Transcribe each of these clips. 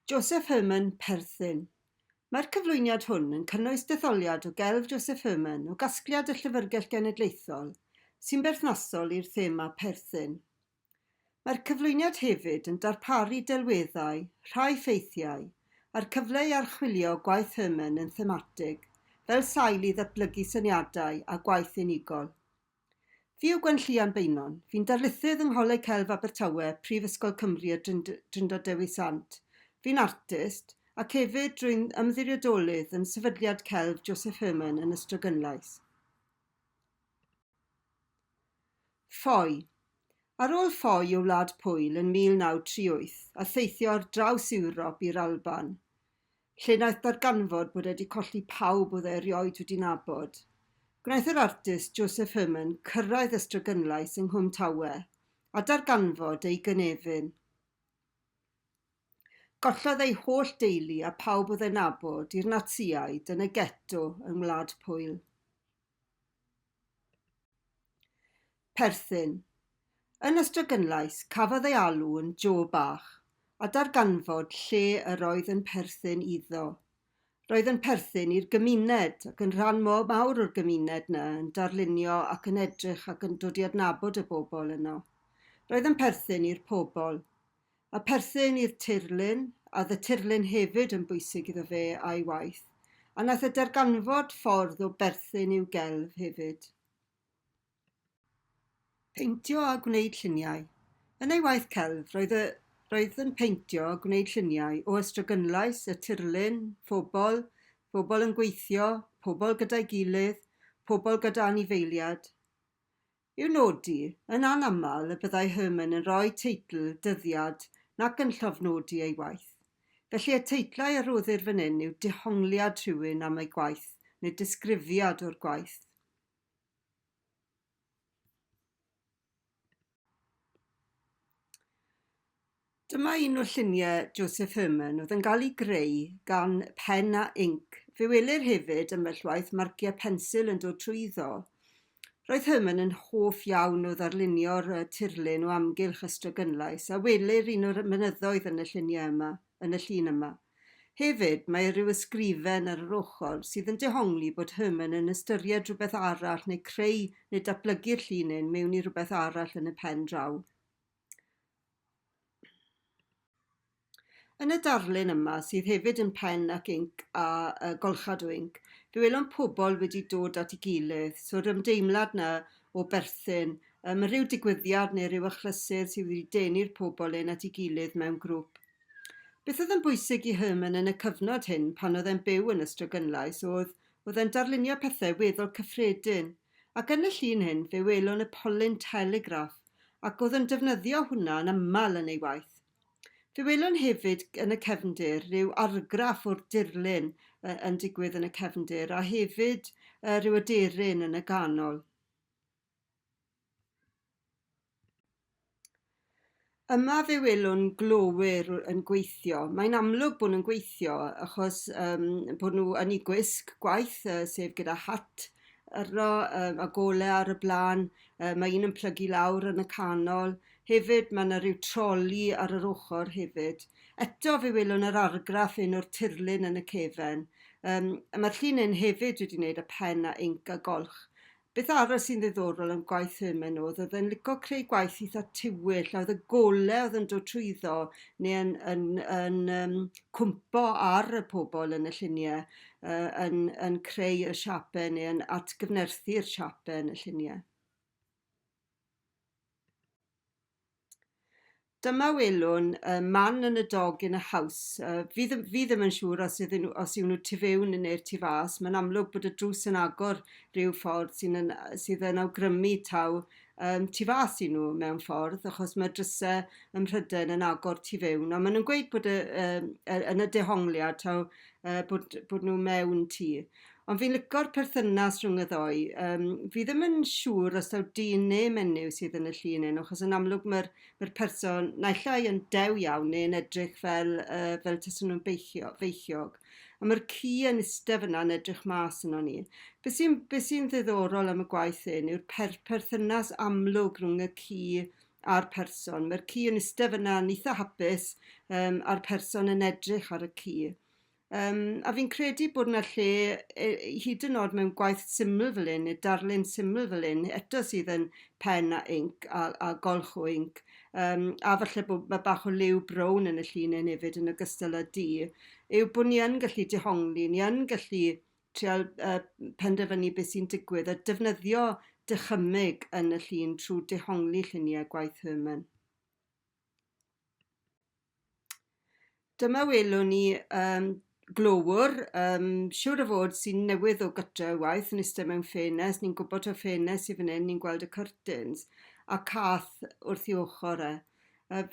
Joseph Herman, Perthyn. Mae'r cyflwyniad hwn yn cynnwys detholiad o gelf Joseph Herman o gasgliad y Llyfrgell Genedlaethol sy'n berthnasol i'r thema perthyn. Mae'r cyflwyniad hefyd yn darparu delweddau, rhai ffeithiau, a'r cyfle i archwilio gwaith Herman yn thematig, fel sail i ddatblygu syniadau a gwaith unigol. Fi yw Gwenllian Beynon. Fi'n darlithydd yng Ngholeg Celf Abertawe, Prifysgol Cymru y Drindod Dewi Sant. Fi'n artist, ac hefyd rwy'n ymddiriedolydd yn Sefydliad Celf Joseph Herman yn Ystradgynlais. Ffoi. Ar ôl ffoi o Wlad Pwyl yn 1938 a theithio ar draws Ewrop i'r Alban, lle wnaeth ddarganfod bod e 'di colli pawb oedd e erioed wedi nabod. Gwnaeth yr artist Joseph Herman cyrraedd Ystradgynlais yng Nghwm Tawe a darganfod ei gynefin. Gollodd ei holl deulu a phawb oedd e'n nabod i'r Natsïaid yn y ghetto yng Ngwlad Pwyl. Perthyn. Yn Ystradgynlais, cafodd ei alw yn Jo Bach, a darganfod lle yr oedd yn perthyn iddo. Roedd yn perthyn i'r gymuned, ac yn rhan mawr o'r gymuned 'na, yn darlunio ac yn edrych ac yn dod i adnabod y bobl yno. Roedd yn perthyn i'r pobl. A perthyn i'r tirlun, a oedd y tirlun hefyd yn bwysig iddo fe a'i waith, a nath e darganfod ffordd o berthyn i'w gelf hefyd. Peintio a gwneud lluniau. Yn ei waith celf, roedd y roedd yn peintio a gwneud lluniau o Ystradgynlais, y tirlun, phobl, phobl yn gweithio, pobl gyda'i gilydd, pobl gyda anifeiliad. I'w nodi, yn anaml y byddai Herman yn rhoi teitl, dyddiad, nac yn llofnodi ei waith. Felly y teitlau a roddir fan hyn yw dehongliad rhywun am ei gwaith neu disgrifiad o'r gwaith. Dyma un o lluniau Joseph Herman oedd yn cael ei greu gan pen a inc. Fe welir hefyd, ambell waith, marciau pensil yn dod trwyddo. Roedd Herman yn hoff iawn o ddarlunio'r tirlun o amgylch Ystradgynlais, a welir un o'r mynyddoedd yn y lluniau yma, yn y llun yma. Hefyd, mae rhyw ysgrifen ar yr ochr sydd yn dehongli bod Herman yn ystyried rhywbeth arall neu creu neu datblygu'r llun hyn mewn i rhywbeth arall yn y pen draw. Yn y darlun yma, sydd hefyd yn pen ac inc a yy golchad o inc, fe welwn pobol wedi dod at 'i gilydd, so'r ymdeimlad 'na o berthyn, yym ryw digwyddiad neu ryw achlysur sydd wedi denu'r pobol 'yn at 'i gilydd mewn grŵp. Beth oedd yn bwysig i Herman yn y cyfnod hyn pan oedd e'n byw yn Ystradgynlais o'dd o'dd e'n darlunio pethe weddol cyffredin, ac yn y llun hyn fe welwn y polyn telegraff ac o'dd yn defnyddio hwnna yn amal yn ei waith. Fe welwn hefyd yn y cefndir ryw argraff o'r dirlun yn digwydd yn y cefndir a hefyd rhyw aderyn yn y ganol. Yma fe welwn glowyr yn gweithio. Mae'n amlwg bod nhw'n gweithio achos yym bod nhw yn eu gwisg gwaith sef gyda hat arno yym a gole ar y bla'n. Mae un yn plygu lawr yn y canol. Hefyd ma' 'na ryw troli ar yr ochor hefyd. Eto fe welwn yr argraff un o'r tirlun yn y cefen. Yym a ma'r llun 'yn hefyd wedi neud â pen a inc a golch. Beth arall sy'n ddiddorol am gwaith Herman odd odd e'n lico creu gwaith itha tywyll a odd y gole odd yn dod trwyddo ne' yn yn yn yym cwmpo ar y pobol yn y llunie yy yn yn creu y siape ne' yn atgyfnerthu'r siape yn y llunie. Dyma welwn y man and a dog in a house. Yy fi ddim fi ddim yn siŵr os ydyn nhw os yw nhw tu fewn neu'r tu fas. Mae'n amlwg bod y drws yn agor rhyw ffordd sy'n yn sydd yn awgrymu taw yym tu fas i nhw mewn ffordd achos ma' dryse ym Mhrydain yn agor tu fewn. Ond ma' nhw'n gweud bod y yym yn y dehongliad taw yy bod bod nhw mewn tŷ. Ond fi'n lico'r perthynas rhwng y ddou. Yym fi ddim yn siŵr os taw dyn neu menyw sydd yn y llun 'yn achos yn amlwg ma'r ma'r person naill ai yn dew iawn neu'n edrych fel yy fel tasen nw'n beichio- feichiog. A ma'r ci yn iste fyn 'na yn edrych mas arnon ni. Be' sy'n be' sy'n ddiddorol am y gwaith hyn yw'r per- perthynas amlwg rhwng y ci a'r person. Mae'r ci yn iste fyna yn itha hapus yym a'r person yn edrych ar y ci. Yym a fi'n credu bod 'na lle hyd yn o'd mewn gwaith syml fel 'yn ne' darlun syml fel 'yn eto sydd yn pen a inc a golch o inc yym a falle bo' ma' bach o liw brown yn y llun 'yn efyd yn ogystal â du, yw bo' ni yn gallu dehongli, ni yn gallu trial penderfynu beth sy'n digwydd a defnyddio dychymyg yn y llun trw dehongli llunie gwaith Herman. Dyma welwn ni yym glowr yym siwr o fod sy'n newydd o gytre o waith yn iste mewn ffenest, ni'n gwbod taw ffenest sy fan 'yn, ni'n gweld y cyrtins, a cath wrth 'i ochor e.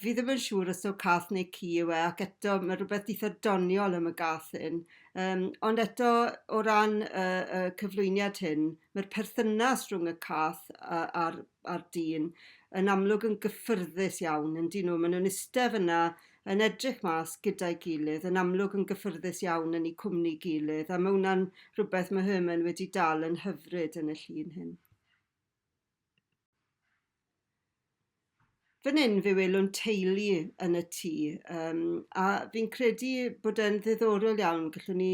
Fi ddim yn siŵr os taw cath neu ci yw e ac eto ma' rwbeth itha doniol am y gath hyn. Yym ond eto o ran y y cyflwyniad hyn, ma'r perthynas rhwng y cath a a'r a'r dyn yn amlwg yn gyffyrddus iawn yndyn nw? Ma' nw'n iste fyna yn edrych mas gyda'i gilydd, yn amlwg yn gyffyrddus iawn yn 'u cwmni gilydd, a ma' wnna'n rhwbeth ma' Herman wedi dal yn hyfryd yn y llun hyn. Fan 'yn fe welwn teulu yn y tŷ yym a fi'n credu bod e'n ddiddorol iawn gallwn ni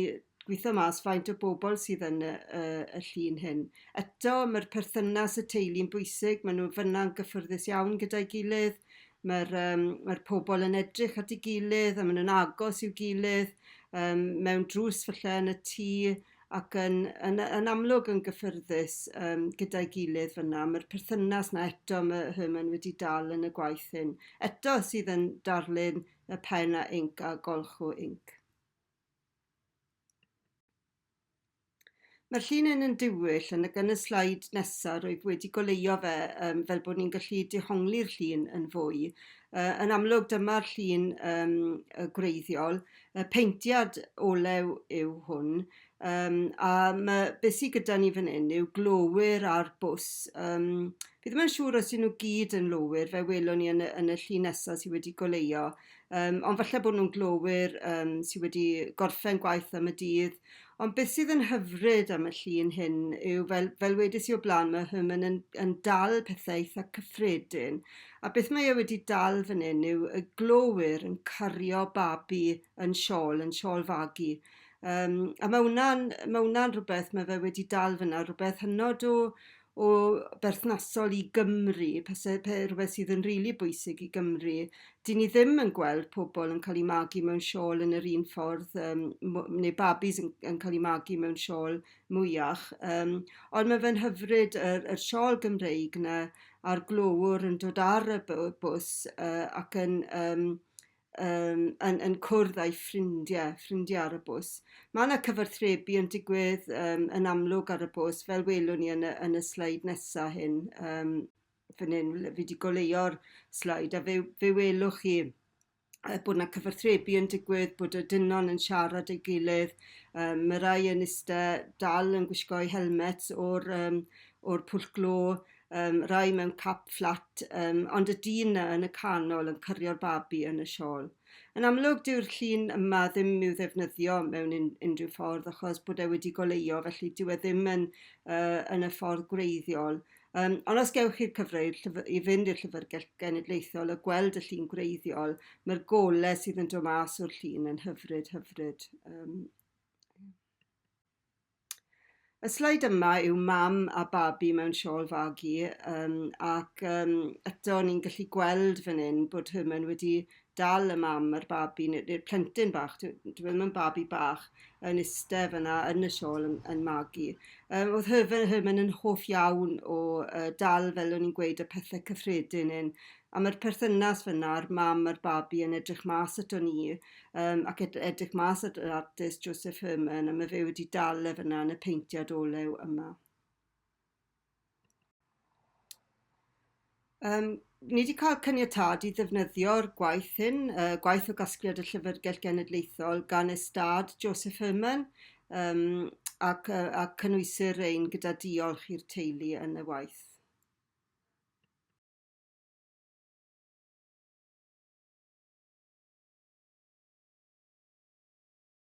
gwitho mas faint o bobl sydd yn y y y llun hyn. Eto ma'r perthynas y teulu'n bwysig, ma' nw fyna'n gyffyrddus iawn gyda'i gilydd, ma'r yym ma'r pobol yn edrych at 'i gilydd a ma' nw'n agos i'w gilydd yym mewn drws falle yn y tŷ ac yn yn yn amlwg yn gyffyrddus yym gyda'i gilydd fyna. Ma'r perthynas 'na eto ma' Herman wedi dal yn y gwaith hyn. Eto sydd yn darlun y pen a inc a golch o inc. Mae'r llun hyn yn dywyll yn ac yn y sleid nesa rwyf wedi goleuo fe yym fel bod ni'n gallu dehongli'r llun yn fwy. Yn amlwg dyma'r llun yym y gwreiddiol. Y peintiad olew yw hwn yym a ma' be' sy gyda ni fan 'yn yw glowyr ar bws yym fi ddim yn siŵr os 'yn nw gyd yn lowyr fe welwn ni yn y yn y llun nesa sy wedi goleuo yym ond falle bod nw'n glowyr yym sy wedi gorffen gwaith am y dydd. Ond beth sydd yn hyfryd am y llun hyn yw fel fel wedes i o bla'n ma' Herman yn yn dal pethe itha cyffredin a beth mae e wedi dal fan 'yn yw y glowyr yn cario babi yn siôl, yn siôl fagu. Yym a ma' wnna'n ma' wnna'n rwbeth ma' fe wedi dal fyna rwbeth hynod o o berthnasol i Gymru pase pe rwbeth sydd yn rili bwysig i Gymru. 'Dyn ni ddim yn gweld pobol yn ca'l 'u magu mewn siôl yn yr un ffordd yym neu babis yn yn ca'l 'u magu mewn siôl mwyach yym ond ma' fe'n hyfryd yr yr siôl Gymreig 'na a'r glowr yn dod ar y by- bws yy ac yn yym yym yn yn cwrdd â'i ffrindie, ffrindie ar y bws. Ma' 'na cyfathrebu yn digwydd yym yn amlwg ar y bws fel welwn ni yn y yn y sleid nesa hyn yym fan 'yn fi 'di goleuo'r sleid a fe fe welwch chi bod 'na cyfathrebu yn digwydd, bod y dynon yn siarad â'i gilydd, yym ma' rai yn iste dal yn gwisgo'u helmets o'r yym o'r pwll glo, yym rai mewn cap fflat yym ond y dyn 'na yn y canol yn cario'r babi yn y siôl. Yn amlwg dyw'r llun yma ddim i'w ddefnyddio mewn un- unrhyw ffordd achos bod e wedi goleuo felly dyw e ddim yn yy yn y ffordd gwreiddiol. Yym ond os gewch chi'r cyfle i'r llyf- i fynd i'r Llyfrgell Genedlaethol a gweld y llun gwreiddiol, ma'r gole sydd yn dod mas o'r llun yn hyfryd hyfryd. Yym. Y sleid yma yw mam a babi mewn siôl fagu yym ac yym eto ni'n gallu gweld fan 'yn bod Herman wedi dal y mam a'r babi ne' neu'r plentyn bach dyw dyw e ddim yn babi bach yn iste fyna yn y siôl yn yn magu. Yym odd Herfe- Herman yn hoff iawn o yy dal fel o'n i'n gweud y pethe cyffredin 'yn a ma'r perthynas fyna a'r mam a'r babi yn edrych mas ato ni yym ac ed- edrych mas at yr artist Joseph Herman a ma' fe wedi dal e fyna yn y peintiad olew yma. Yym ni 'di ca'l caniatâd i ddefnyddio'r gwaith hyn yy gwaith o gasgliad y Llyfyrgell Genedlaethol gan ystâd Joseph Herman yym ac yy a cynhwysir rein gyda diolch i'r teulu yn y waith.